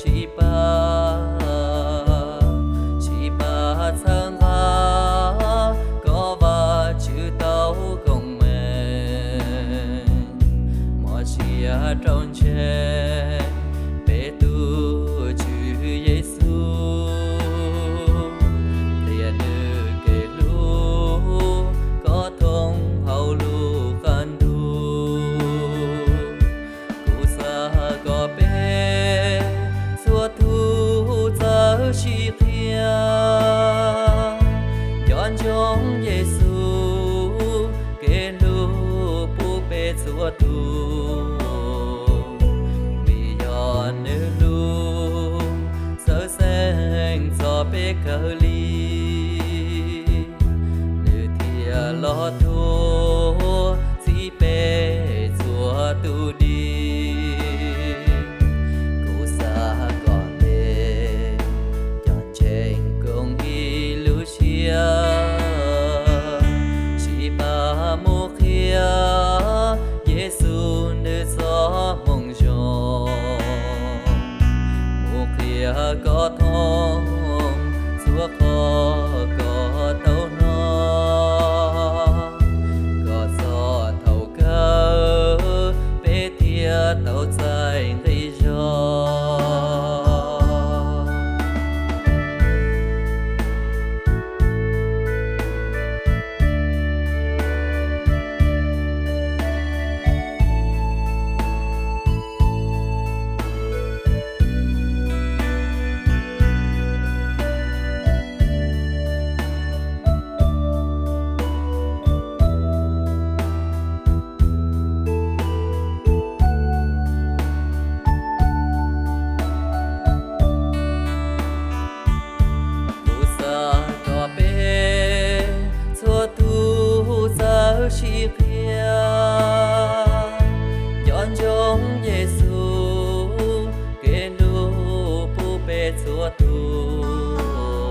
sib pab, sib pab txhawb nqa kom Vajtswv tau koob meej, mos siab rau ntseeg peb tus Tswv Yexus, qhia nws kev hlub kom thooj hauv lub qab ntuj. Kuv xav kom peb txhua tus txawj sib qhia, nco ntsoov Yexus kev hlub pub peb txhua tus, vim yog nws lub xwm txheej txog peb kawg li, nws thiaj los tuag txhiv peb txhua tus dim. Kuv xav kom peb cov ntseeg koom ib lub siab, sib pab mus qhia Yexus nws txoj moo zoo, mus qhia kom thooj txhua qhov kom tau hnov, kom txog thaum kawg peb thiaj tau txais nqi zog. Kuv xav kom peb txhua tus txawj sib qhia, nco ntsoov Yexus kev hlub pub peb txhua tus,